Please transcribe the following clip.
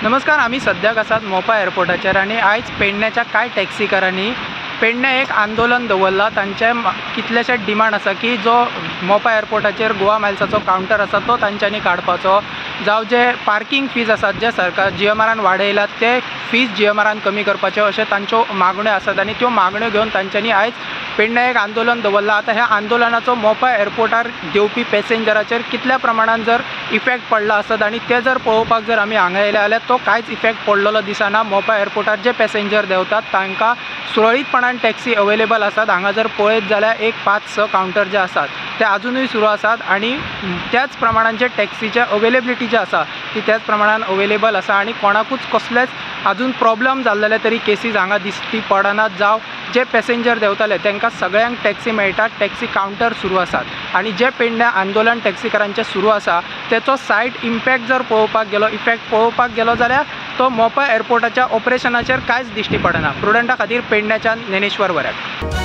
नमस्कार, आमी सद्याक आसात मोपा एअरपोर्टाचेर आनी आयज पेडण्याच्या कांय टॅक्सीकारांनी पेडण्या एक आंदोलन दवरलां. तांचे कितलेशे डिमांड आसा की जो मोपा एअरपोर्टाचेर गोवा मायल्साचो कावंटर आसा तो तांच्यांनी काडपाचो, जावं जे पार्कींग फीज आसात जे सरकार जीएमआरान वाडयलात ते फीज जीएमआरान कमी करपाच्यो, अशें तांच्यो मागण्यो आसात आनी त्यो मागण्यो घेवन तांच्यांनी आयज पेडण्या एक आंदोलन दवरलां. आतां ह्या आंदोलनाचो मोपा एअरपोर्टार देंवपी पॅसेंजराचेर कितल्या प्रमाणान जर इफेक्ट पडला आसत आनी ते जर पळोवपाक जर आमी हांगा येयले जाल्यार तो कांयच इफेक्ट पडलेलो दिसना. मोपा एअरपोर्टार जे पॅसेंजर देंवतात तांकां सुरळीतपणान टॅक्सी अवेलेबल आसात. हांगा जर पळयत जाल्यार एक 5-6 कावंटर जे आसात ते आजुनूय सुरू आसात आनी त्याच प्रमाणान जे टॅक्सीचे अवेलेबिलिटी जे आसा ती त्याच प्रमाणान अवेलेबल आसा आनी कोणाकूच कसलेच आजून प्रॉब्लम जाल्ले तरी केसीस हांगा दिश्टी पडनात. जावं जे पॅसेंजर देंवताले तांकां सगळ्यांक टॅक्सी मेळटात, टॅक्सी कावंटर सुरू आसात आनी जे पेडण्या आंदोलन टॅक्सीकारांचें सुरू आसा तेचो सायड इम्पॅक्ट जर पळोवपाक गेलो, इफेक्ट पळोवपाक गेलो जाल्यार तो मोपा एअरपोर्टाच्या ऑपरेशनाचेर कांयच दिश्टी पडना. प्रुडंटा खातीर पेडण्याच्यान ज्ञानेश्वर वऱ्याक.